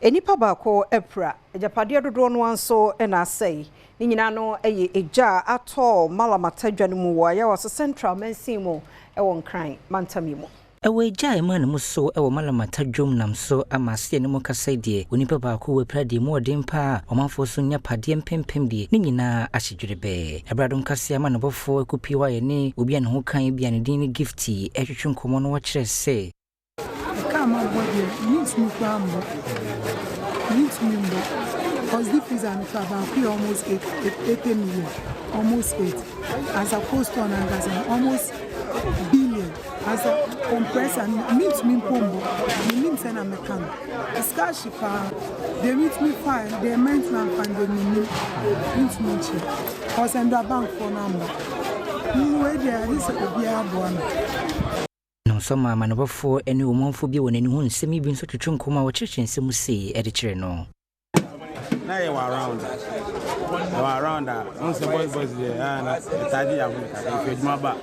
Nnipa baako apira, agyapadeɛ dodoɔ no ara nso na asɛe. Ne nyinaa no yɛ egya a atɔ Mallam Atta dwa no mu wɔ Ayawaso Central mansin mu wɔ Nkran mantam yi mu. Ɛwɔ egya a ɛmaa ne mu so wɔ Mallam Atta dwom nam so ama aseɛ no mu kasa yi deɛ, onipa baako wɔ apira deɛ mu ɔden paa a ɔmanfoɔ so nya padeɛ mpempem deɛ ne nyinaa ahye dwerebɛɛ. Ɛberɛ a Adom Kaseɛ amanebɔfoɔ akɔpue hɔ a yɛne obi a ne ho ka bi a ne din ne Gifty retwetwe nkɔmmɔ no ɔkyerɛɛ sɛ, Ɛka a mabɔ deɛ mentumi koraa mbɔ mentumi mbɔ cause deep freezer no koraa baako yɛ almost 80 million, almost 8 ansa cold store no ankasa no almost billion ansa compressor no mentumi mpo mbɔ menim sɛ na mɛka no sika ahye paa deɛ mentumi fae deɛ mantumi amfa no deɛ menim mentumi nkyerɛ cause ɛndɔ bankfoɔ no amba wei deɛ agye sɛ obiara boa me. No nso ma amanebɔfoɔ ne ɔmanfoɔ bi a wɔn ani hu nsɛm yi bi nso twetwe nkɔmmɔ a wɔkyerɛkyerɛ nsɛm mu sei de kyerɛ no. Na yɛ wɔ around yɛ around a ɔn sɛ boys boys deɛ ɛɛ na ɛtaa gye yɛ ahome kakra efi adwuma ba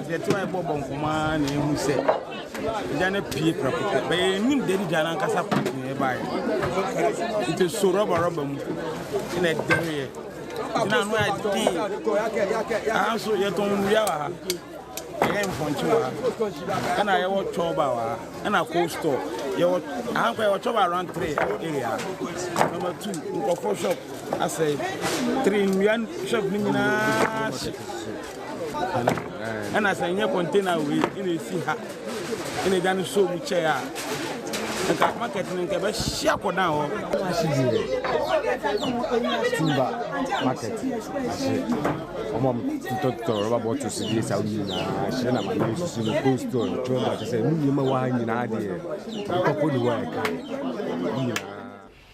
nti ɛte hɔ yɛbɔ bɔ nkɔmɔ ara na ehu sɛ gya no pie prɛko pɛ bɛyɛ enim deɛ de gya no ankasa pɔtee na ɛbaeɛ nti so rɔba rɔba mu ɛna ɛdɛreɛ nti na ano ayɛ den aha nso yɛtɔn nnua wɔ ha. Yɛyɛ mpɔnkye wɔ ha, ɛna yɛwɔ chɔba wɔ ha, ɛna cold store. Yɛwɔ aha nkɔ yɛwɔ chɔba around 3 ɛwɔ area ha. Number 2 nkurɔfoɔ shop asɛe. 3 nnua shop no nyinaa hye. Ɛna sɛ nyɛ container wei ɛna esi ha ɛna egya no so mu kyɛɛ a nka market no nka ɛbɛhye akɔdan hɔ. Ahye deɛ timber market ahye. Wɔn a wɔtotɔtotɔ rɔba bottles deɛ saa nyinaa hyerɛ na maame nsusu no cold store no twɛn ba kyɛ sɛ ne nneɛma wɔ ha nyinaa deɛ nkɔpɔ ne hɔ a ɛka.